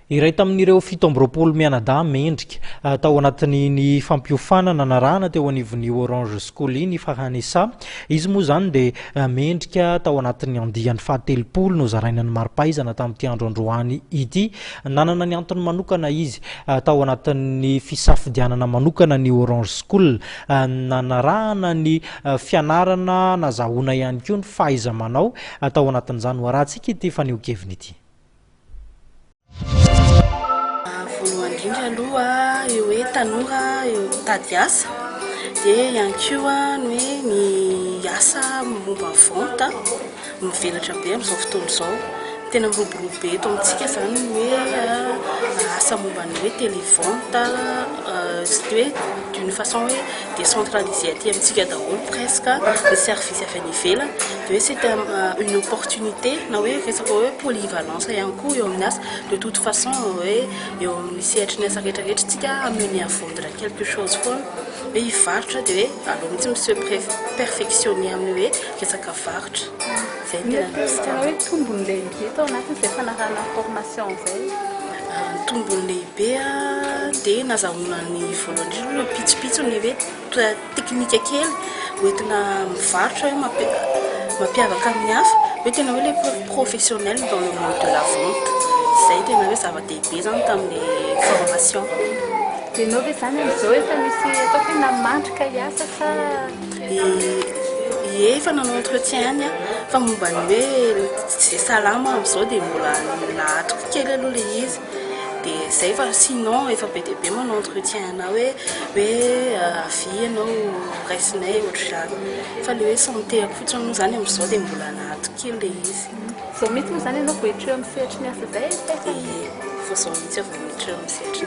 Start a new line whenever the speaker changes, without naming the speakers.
Iray tamin'ireo 27 mianadahy mendrika tao anatin'iny fampiofanana narahana teo anivon'ny Orange School iny i Fahanesa. Izy moa izany dia mendrika tao anatin'ny andiany fahatelopolo nozaraina ny mari-pahaizana tamin'ity andro androany ity. Nanana ny antony manokana izy tao anatin'ny fisafidianana manokana ny Orange School nanarahana ny fianarana nazahoana ihany koa ny fahaiza-manao tao anatin'izany. Ho arahantsika ity fanehoan-keviny ity.
Voalohany indrindra aloha eo hoe tanora eo mitady asa dia ihany koa ny hoe ny asa momba ny vente mivelatra be amin'izao fotoana izao. Tena miroborobo be eto amintsika izany ny hoe asa momba ny hoe télévente sy ny hoe d'une façon hoe décentralisé aty amintsika daholo presque ny service avy any ivelany dia hoe c'est une opportunité na hoe resaka hoe polyvalence ihany koa eo amin'ny asa. De toute façon hoe eo amin'ny sehatry ny asa rehetrarehetra tsika amené à vendre quelque chose foana, hoe hivarotra dia hoe aleo mihitsy mi-se perfectionner amin'ny hoe resaka varotra. Izay no tena
Inona tena hoe tombony lehibe tao anatin'izay fanarahana formation izay?
Ny tombony lehibe dia nazahoana ny voalohany indrindra aloha pitsopitsony hoe teknika kely hoentina mivarotra hoe mampiavaka amin'ny hafa, hoe tena hoe le professionnel dans le monde de la vente. Izay tena hoe zava-dehibe izany tamin'ny formation.
Dia ianao ve izany amin'izao efa nisy ataoko hoe namandrika hiasa sa?
Ie, efa nanao entretien ihany aho fa momba ny hoe izay salama amin'izao dia mbola nahatoko kely aloha ilay izy. Dia izay fa sinon efa be dia be manao entretien anah hoe hoe avia ianao raisinay ohatr'izany. Fa ilay hoe santé-ako fotsiny moa izany amin'izao dia mbola naato kely ilay izy.
Izao mihitsy moa izany ianao vao hiditra eo amin'ny sehatry ny asa izay?
Ie, vao izao mihitsy aho vao miditra eo amin'ny sehatry ny asa.